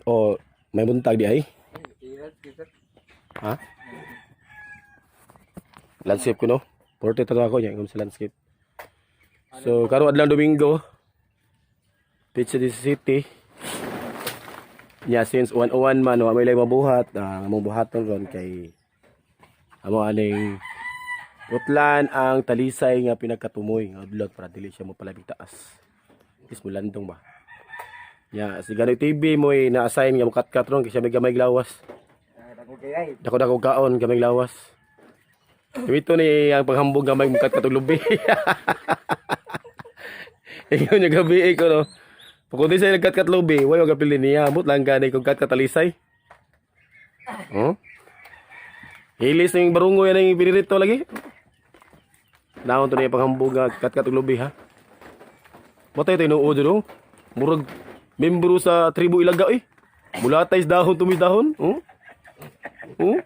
O may buntag di ay. Ha? Landscape ko no. Portrait na ako niya ingom sa landscape. So karon adlaw Domingo. Pizza di City. Nya since 101 man wa may lay mabuhat, among buhaton ron kay amo aning putlan ang talisay nga pinagkatumoy nga udlot para dili siya mopalabig taas. Is mulandong ba? Ya, si Ganoy TV mo na-assign nga mukat-kat ron kasi may gamay glawas. Dako dako kaon gamay lawas. Ito ni ang paghambog gamay mukat kat og lubi. Ingon niya gabi eh, ko no. Pag kundi siya nagkat-kat lubi, way magapili niya. Ambot lang gani kung kat katalisay. Oh? Hilis ng barungo yan ang pinirito lagi. Naon to niya paghambog nga kat-kat og lubi ha. Matay tayo tinuod no. Murag membro sa tribo Ilaga eh. Mulatay sa dahon tumis dahon. Oh? Oh?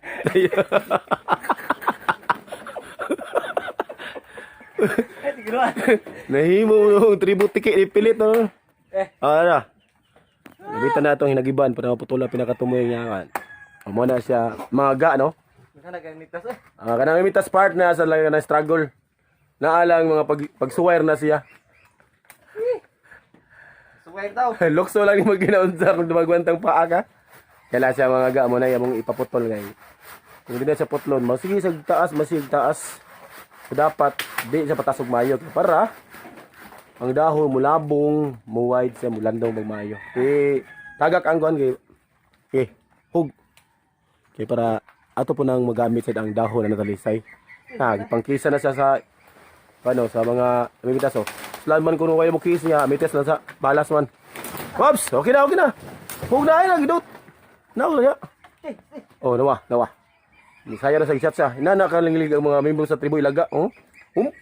Nahimo mo yung tribo tiki ni pilit no. Eh. Ah, na. Gamitan na itong hinagiban para maputula pinakatumoy niya kan. Amo na siya mga no. Ah, kanang imitas part na sa lang na struggle. Naalang mga pagsuwire na siya. Suway daw. Lukso lang yung maginaunsa kung dumagwantang paa ka. Kaya siya mga ga mo na yung ipaputol ngay. Kung di na siya putlon, masige sa taas, masige taas. So, dapat di siya patasog mayo para ang dahon mulabong, mo wide siya mulandong magmayo. Eh tagak ang kuan kay eh hug. Kay para ato po nang magamit sa ang dahon na natalisay. Na pangkisa na siya sa ano sa mga mimitas oh. Slan man kuno kayo mo kiss niya, mitas lang sa balas man. Ops, okay na, okay na. Hug na ay lagi dot. Nawa na. Oh, nawa, nawa. Saya na sa chat siya. Inana ka lingilig ang mga membro sa tribo Ilaga, oh.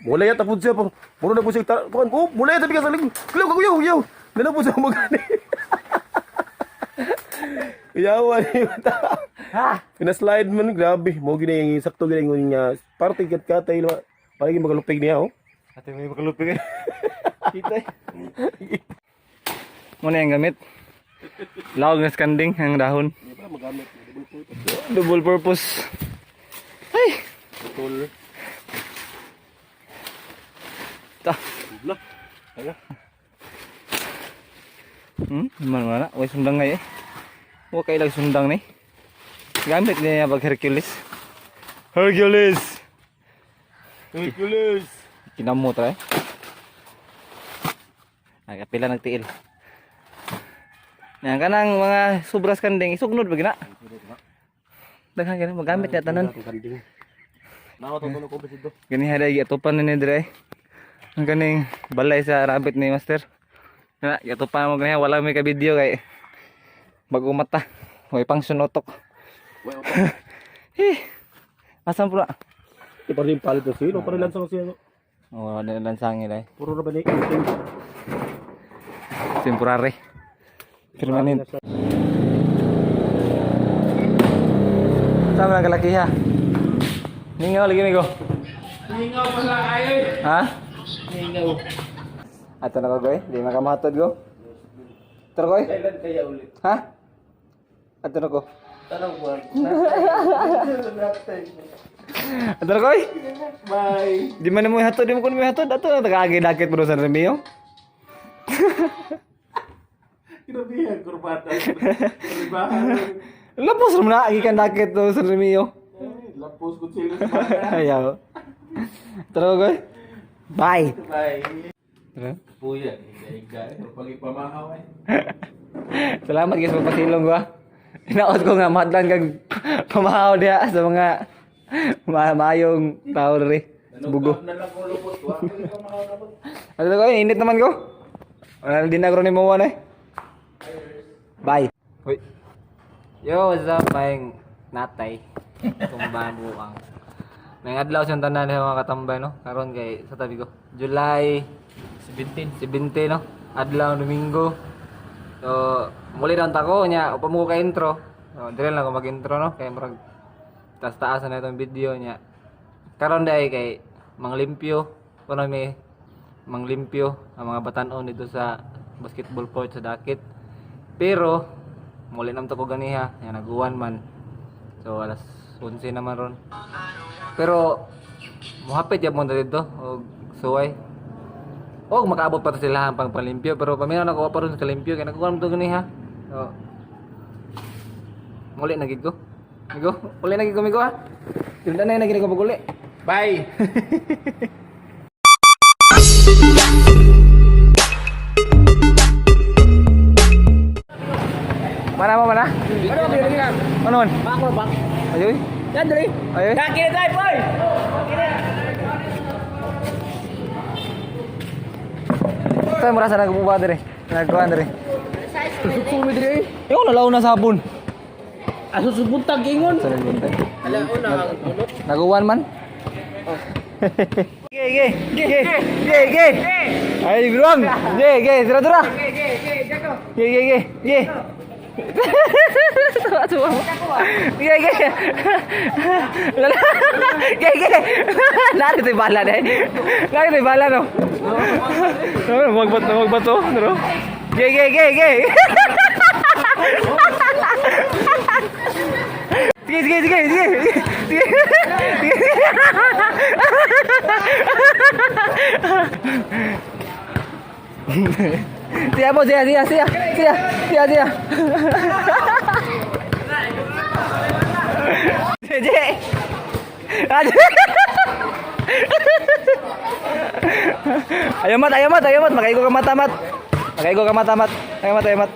Wala yata po siya po. Muro na po siya kuan. Oh, wala yata bigas sa lig. Kuyaw, kuyaw, kuyaw. Nana po siya magani. Yawa ni mata. Ha? Pina-slide man, grabe. Mo gini yung sakto gini yung nga parte kat katay parang yung magalupig niya, oh. Ate may makalupig eh. Kita eh. Muna yung gamit. Lawag na skanding ang dahon. Di ba magamit double purpose. Double purpose. Ay! Putol. Ta. Na. Tara. Man wala. Way sundang ngay eh. Wa kay lag sundang ni. Gamit niya pag Hercules. Hercules. Hercules. Kinamot ra eh. Ay, kapila nagtiil. Yan kanang mga sobras kanding isugnod ba gina? Daghan gani magamit niya tanan. Nawa to ko dito. Gani haday giatupan ni dire. Ang kaning balay sa rabbit ni master. Na giatupan mo gani wala may ka video kay bago mata. Way pang sunotok. Eh. Asan pula? Di pa rin palit na silo, pa rin lansang siya. Oh, wala na lansangin ay. Puro ra ba ni? Temporary. Permanent. Sama ang kalaki ha. Ningaw lagi migo. Ningaw pala kayo eh. Ha? Ningaw. Ato na ko goy, di makamatod go. Tara koy. Kailan kaya ulit? Ha? Ato na ko. Tanong ko. Ato na koy. Bye. Di man mo ihatod, di mo kuno ihatod. Ato na tagagi dakit mo sa Remio. Grabe ang kurbata. Ribahan. Lapos mo na gikan dakit to sa Remio. Lapos ko sila sa bata. Ayaw. Tara koy. Bye. Bye. Tara. Puya, higa-higa. Pag ipamahaw eh. Salamat guys pagpasilong ko ah. Inaot ko nga madlan kag pamahaw diha sa mga maayong tao diri. Sa Bugo. Na lang ko lupot. Wa ko ipamahaw na po. Ano ko, init naman ko. Wala din na ni mo eh. Bye. Hoy. Yo, what's up, maing natay. Tumba buang. May adlaw siyang tanan sa mga katambay no. Karon kay sa tabi ko. July 17, 17 no. Adlaw Domingo. So, muli daw ta ko nya upa mo ko kay intro. So, dire lang ko mag-intro no kay murag taas-taas na itong video niya. Karon dai kay manglimpyo kuno mi manglimpyo ang mga batanon dito sa basketball court sa Dakit. Pero Muli naman to ko ganiha, yan naguwan man. So alas 11 naman ron. Pero muhapit yab mo na dito og suway. Og makaabot pa to sila pang palimpyo, pero paminaw na ko pa ron sa kalimpyo kay naguwan man to ganiha. So muli na gid ko. Migo, uli na gid ko, migo ha. Tinda na gid ko pag-uli. Bye. Mana mo mana? Ano man? Bako bak. Ayoy. Yan dali. Ayoy. Kaki na tayo, boy. Saan mo rasa nagbuba dire? Nagkuhan dire. Sumi diri. Yung nalaw na sabon. Aso subuntag ingon. Sa buntag. Ala una ang bunot. Naguwan man? Ge ge ge ge ge. Ay biruang. Ge ge tira tira. Ge ge ge ge. Tuwa tuwa. Ge ge. Lala. Ge ge. Lari tayo bala na eh. Lari tayo bala no. No, wag ba wag ba to? No. Ge ge ge ge. Sige, sige, sige, sige. Sige. Sige. Siya po, siya, siya, siya. Siya, siya, siya. Sige. Ayaw mat, ayaw mat, ayaw mat. Makaigo ka mata, mat. Makaigo ka mata, mat. Ayaw mat, ayaw mat.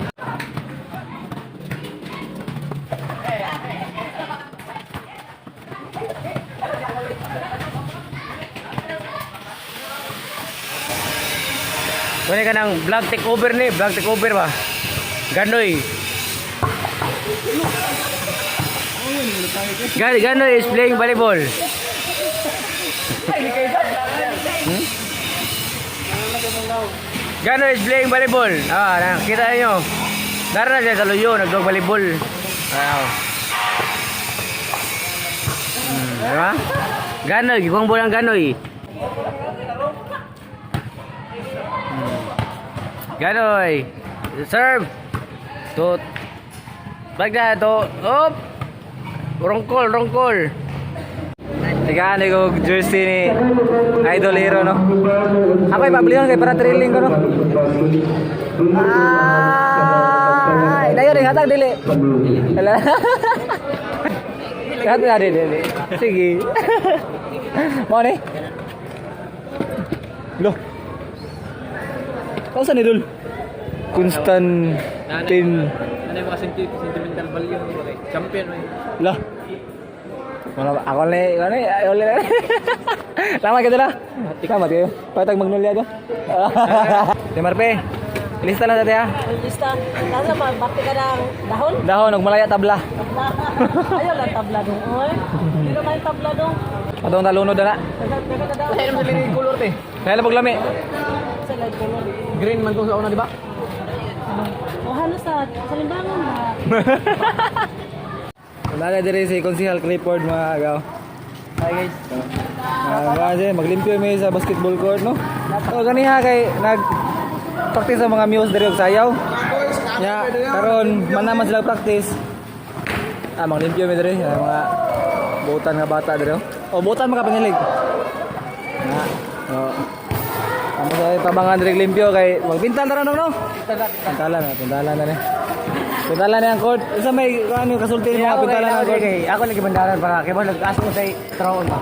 Kunin ka ng vlog takeover ni, vlog takeover ba? Ganoy. Ganoy is playing volleyball. Hmm? Ganoy is playing volleyball. Ah, nakita niyo. Dara na siya sa luyo, nagdog volleyball. Wow. Diba? Ganoy, giguang bola ang Ganoy. Ganoy. Serve. To. Bagda to. Op. Wrong call, wrong call. Teka, ano ko jersey ni Idol Hero, no? Ako ipabilihan kay para trailing ko, no? Ah, dayon rin hatag dili. Wala. Hatag na dili. Dili. Sige. Mo ni? Lo. Kausa ni Dul? Constantine. Ano yung mga sentimental value mo kay champion eh. Lah. Wala ako ni, ano ni, ay, uli na. Lama kita lah. Ikaw mati. Patag Magnolia do. Si Marpe. Lista lang dati ha. Lista, nasa ba, bakit ka ng dahon? Dahon og malaya tabla. Tabla. Ayaw lang tabla dong, oy. Hindi naman yung tabla dong. Atong talunod na. Daga na daw. Color te. Kaya lang paglami. Sa light color. Green man tong sa una, di ba? O halos sa limbangan ba? Wala na diri si Konsihal Clifford, mga agaw. Hi guys. Ah, kasi maglimpyo mi sa basketball court, no? So ganiha kay nag practice sa mga muse diri og sayaw. Nya karon man naman sila practice. Ah, maglimpyo mi diri ah, mga butan nga bata diri. Oh. O butan makapangilig. Na. Oh. Amo sa tabangan diri limpyo kay magpintal na ron, no? Pintalan na, pintalan na ni. Pintalan na ang court. Isa may ano kasulti mo Ako pintalan ang court. Ako lagi bandaran para kay ba nag-ask ko sa traon ba.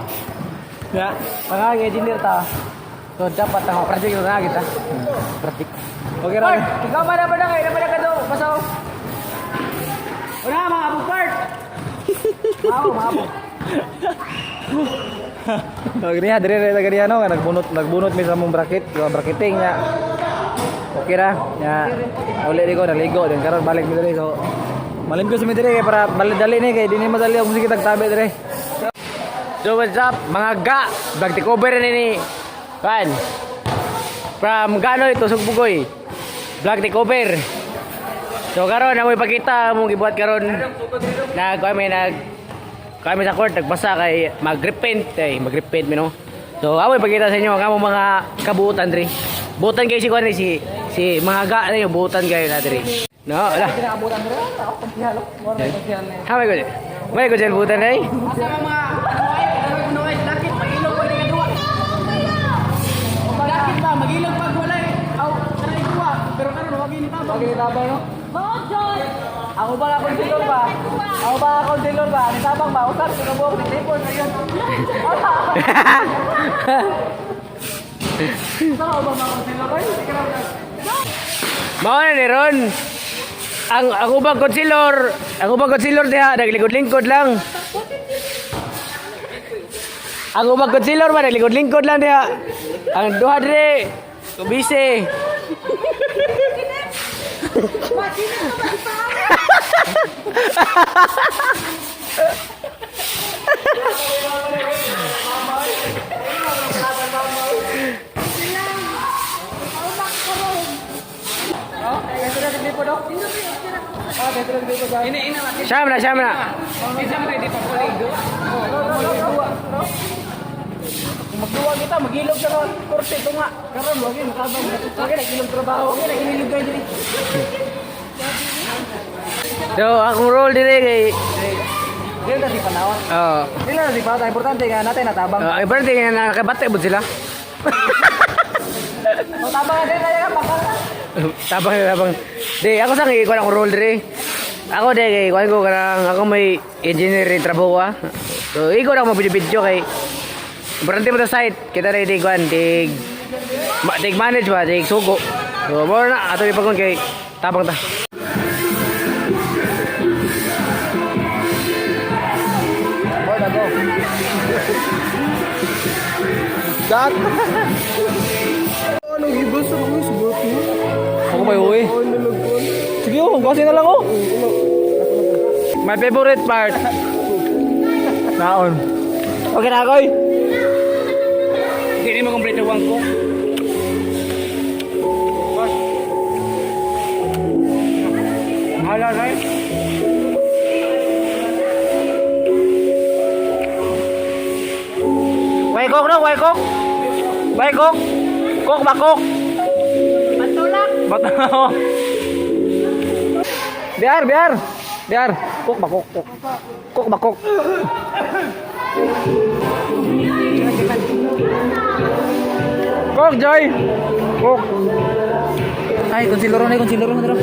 Ya. Mga engineer ta. So dapat ako project na kita. Project. Okay ra. Part, ikaw man na kay na ka do. Basaw. Una mga abog part. Mao, maabog. So ganiha dire dire ganiha no nagbunot nagbunot mi sa mong bracket, yung bracketing nya. Okay ra. Nya uli di ko naligo din karon balik mi dire, so malimpyo sa mi dire kay para balik dali ni kay dinhi madali og sige tagtabi dire. So what's up mga ga? Vlog takeover ni ni Kan. From Ganoy to Sugbugoy. Vlog takeover. So karon amoy pakita among gibuhat karon. Nag kami nag kami sa court nagbasa kay mag-repent eh, mag-repent mi no. So amoy pakita sa inyo ang among mga kabuutan diri. Buutan kayo si kuan ni si si mga ga na yung buutan kayo na diri. No, wala. Kinaabutan diri ako konsehal. Moro na konsehal na. Ha, may ko. May ko dyan butan ay. Asa mga ano ay ano ay lakit magilog pag nagaduwa. Lakit ba magilog pag walay aw kanay duwa pero karon wa gini tabang. Wa gini tabang no. Mao John. Ako ba akong silor ba? Ako ba akong silor ba? Ni tabang ba? Usap ko buok ni tipon ngayon. Sao ba mga silor ay? Mao na ni Ron. Ang ubang konsilor diha naglikod-lingkod lang. Ang ubang konsilor ba naglikod-lingkod lang diha. Ang duha dire busy. Siyam na, siyam na. Magduwa kita, magilog sa ron. Korte tunga. Karon wag yun tabang. Wag na ilog trabaho. Wag na inilog diri. So, akong role dire kay Dili na si panawat. oh, Dili na si panawat. Importante nga natin natabang. oh, importante nga nakabate bud sila. O tabang na din kaya bakal. Tabang tabang. Di ako sa kay kuan akong role dire. Ako di kay kuan ko kanang ako may engineering trabaho ah. So ikaw na ako mag-video kay importante mo ta site kita rin di kuan dig ma, dig manage ba dig sugo. So mo na ato ipagon kay tabang ta. Boy, na go. Dat! Anong iba sa mga sugot mo? Ako pa uwi. Sige, oh, kasi na lang oh. My favorite part. Naon. Okay na akoy. Hindi mo kompleto wang ko. Hala, right? Way kok no, way kok. Way kok. Kok ba kok? Patulak. Batulak. Biar, biar. Biar. Kok ba kok kok. Kok ba kok. Kok Joy. Kok. Ay, konsiloro na, konsiloro na.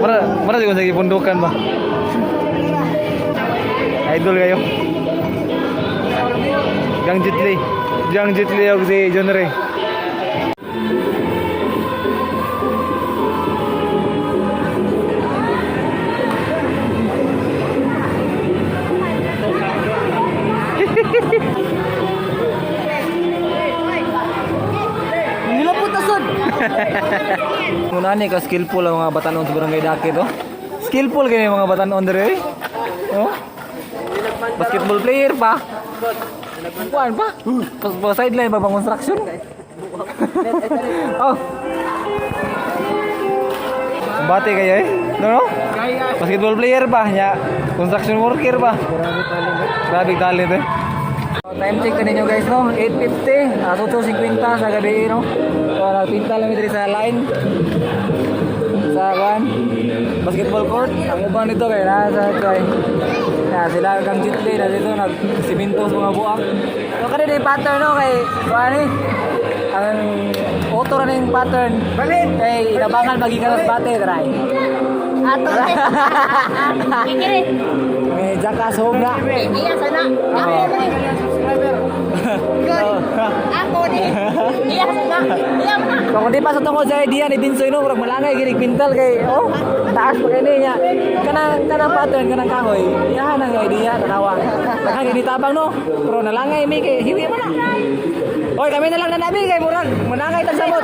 Mara, mara di ko sa gipundukan ba? Idol kayo. Gang Jitli. Gang Jitli og si John Ray. Nilapot na sud. Muna ni ka skillful ang mga batanon sa barangay Daki to. Skillful kini mga batanon dire. Eh. Oh. Basketball player pa. Kuan pa. Pas pa sideline pa pang construction. Oh. Bate kayo eh. No no? Basketball player pa nya. Construction worker pa. Grabe talent eh. Time check na ninyo guys no, 8:50, 2:50 sa gabi no. So nagpinta lang mi diri sa line sa kuan basketball court. Ang uban nito kay nasa kay na sila kang Jitli na dito nagsiminto sa mga buak. So kani di pattern no kay kuan eh. Ang auto ra ning pattern. Balit kay inabangan magikan sa bate try. Ato. Kikiri. May jackass home na. Iya sana. Ako ni. Good. Ako ni. Iya sana. Iya na. So, kung di pa sa tungkol sa idea ni Binsoy no, murag malangay gini pintal kay oh, taas pa kini niya. Kanang kanang pattern kanang kahoy. Iyahan ang idea tanawa. Daghan gini tabang no, pero nalangay mi kay hiwi man na. Oy, kami na lang nanabi kay murag manangay tag samot.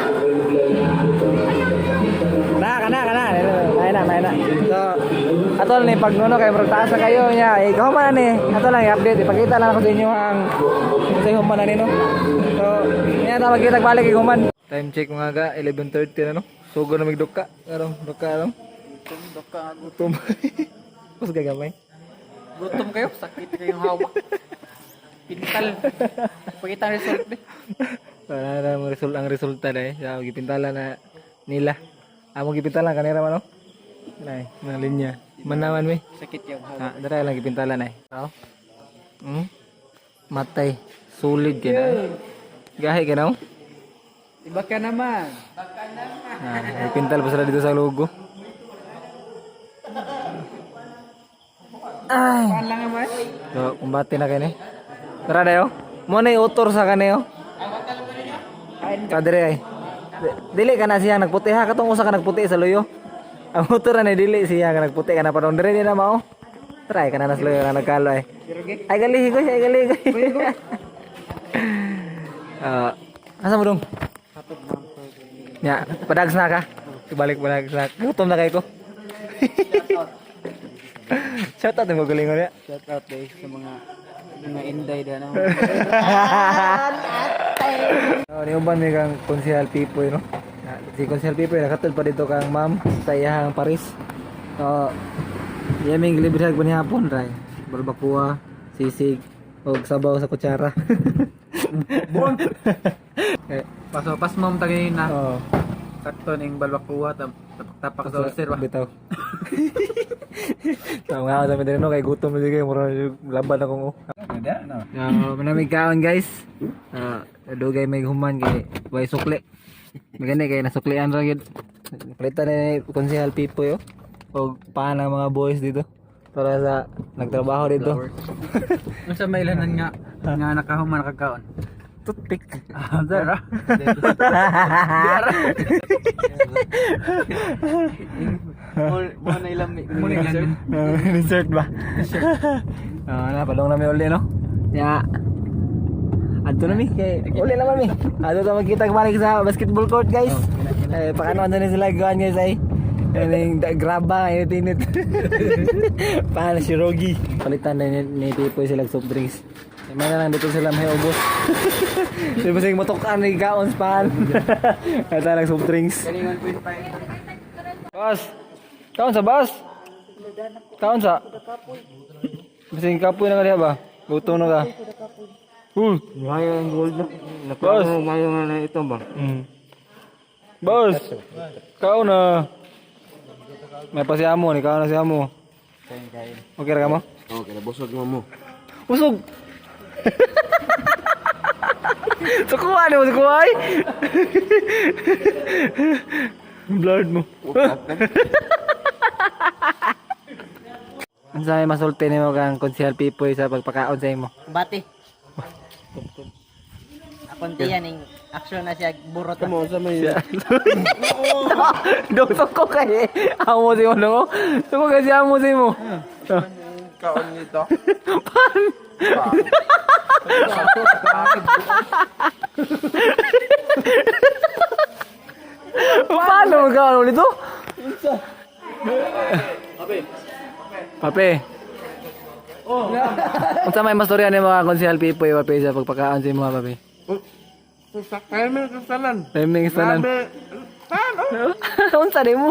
Na kana kana. Nay na, nay na. So, ato ni pag nuno kay murag taas na kayo niya. Eh, human na ni. Ato lang i-update, ipakita lang ako sa inyo ang sa human na ni no. So, niya ta magkita balik kay human. Time check mga ga, 11:30 na no. Sugo na migduka. Karon, duka karon. Gutom duka gutom. Kus gagamay. Gutom kayo, sakit kayong hawak. Pintal. Pakita ang result be. Wala na ang result ang resulta na eh. Sa gipintala na nila. Among gipintala kanira man oh. Nay, mga linya. Manaman mi. Sakit yung Ah, dara lang gipintala na eh. Oh. Matay. Solid kay na. Gahi kay na. Oh. Iba ka naman. Ah, ipintal pa sila dito sa logo. Ay. Paan lang naman. So, kumbate na kayo ni. Tara na yo. Mo na utor sa kaniyo. Kadere ay. Dili ka na siya nagputi ha katong usa ka nagputi sa luyo. Ang motor na ni dili siya ka nagputi ka na padong dire ni na mao. Try ka na nas luyo ka nagkalo ay. Ay gali ko, ay gali ko. Ah, asa mo dong? Ya, padags na ka. Ibalik padags na. Gutom na kay ko. Shout out ang magalingon niya. Shout out guys sa mga mga inday da na. Oh, niuban mi kang Konsehal Pipoy no. Na, si Konsehal Pipoy nakatud pa dito kang ma'am sa iyahang Paris. Oh, yaming libre pa ni hapon ray. Barbacoa, sisig, og sabaw sa kutsara. Bon. Eh, Paso pas mom tagay na. oh, Sakto ning balbakuha tapak sa ulcer ba. Bitaw. Tama nga sa mi no kay gutom na jud kayo mura laban akong oh. Ada no. Uh, manamig kaon guys. Ah, dugay may human kay way sukli. Magani kay nasuklian ra gyud. Palitan ni Konsehal Pipoy oh. Og paan ang mga boys dito para sa nagtrabaho dito. Unsa may ilanan nga nga nakahuman kagkaon? Toothpick. Ah, dara. Mo na ilang mo na ilang. Insert ba? Ah, na padong nami uli no. Ya. Adto na mi kay uli naman mi. Adto ta magkita balik sa basketball court guys. Eh pakano na ni sila gawan guys ay. Kaning graba init init. Paano si Rogi? Palitan na ni Pipoy sila soft drinks. Eh, may na lang dito sila may ubos. Di ba sige matukan ni gaon span. Kaya lang soft drinks. Kaning 1.5. Bas. Kaon sa bas? Kaon sa? Bising kapoy na ka diha ba? Gutom na ka. Mayo ang gold na. Boss. Mayo nga na ito ba? Boss. Kaon na. May pa si amo ni kaon na si amo. Okay ra ka mo? Okay, nabusog mo mo. Usog. Sukuha ni mo sukuha ay. Blurred mo. Ang sa masulti nimo kang Konsehal Pipoy sa pagpakaon sa imo? Bati. Akon tiyan ning action na siya burot. Mo sa may Dong suko kay amo si mo no. Suko kay si amo si mo. kaon nito. Pan. Paano magkaon ulit to? Pape. Oh. Unsa may mastorya ni mga konsehal Pipoy pape sa pagpakaon sa imo pape? Sa timing kasalan. Timing sa Grabe. Paano? Unsa ni mo?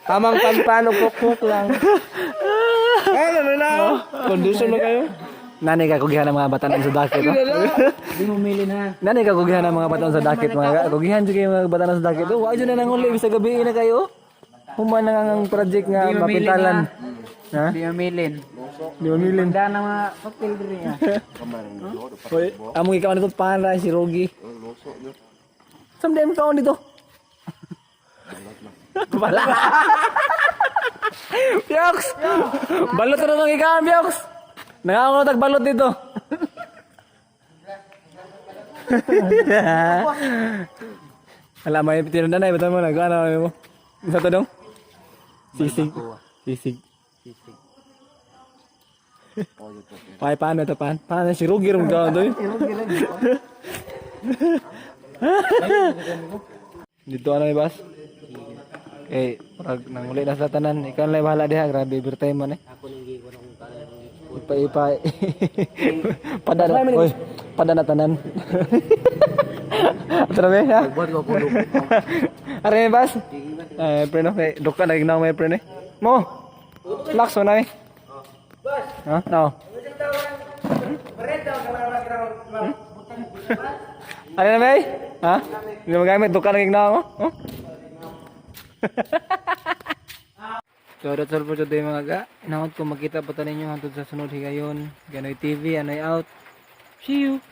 Tamang pampano pukpuk lang. Ay, ano na? Condition na kayo? Nanay ka kugihan ang mga batanon sa dakit. Oh. Di mo mili na. Nanay ka kugihan ang mga batanon sa dakit mga kugihan jud kayo mga batanon sa dakit. Oh, wa jud na nanguli bisag gabi na kayo. Human na nga ang project nga Di mamili mapintalan. Ha? Di mamilin. Di mamilin. Handa na mga papel diri nga. Hoy, among ikaw nito para si Rogi. Samdem kaon dito. Bala. Piox! Balot na itong ikaw, Piox! Nangangaw tag balot dito. Alam may tinanay, ba't mo nag-ano mo? Isa to dong? Sisig. Sisig. Pay, paano ito, pan? Paano si Rugi rin ka doy? Dito ano may bas? Eh, parag nanguli na sa tanan. Ikaw na lang bahala diha, grabe every time man eh. Ipa ipa. Pada na, oy, pada na tanan. Tara be, ha? Are may bas? Eh, pre no, eh, duka na ginaw may pre eh. Mo. Lakso na eh. Ha? No. Ano na may? Ha? Hindi mo gamit, duka naging na ako. Huh? So that's all for today, mga ga. Inahod ko makita pa ta ninyo hantod sa sunod higayon. Ganoy TV, anoy out. See you!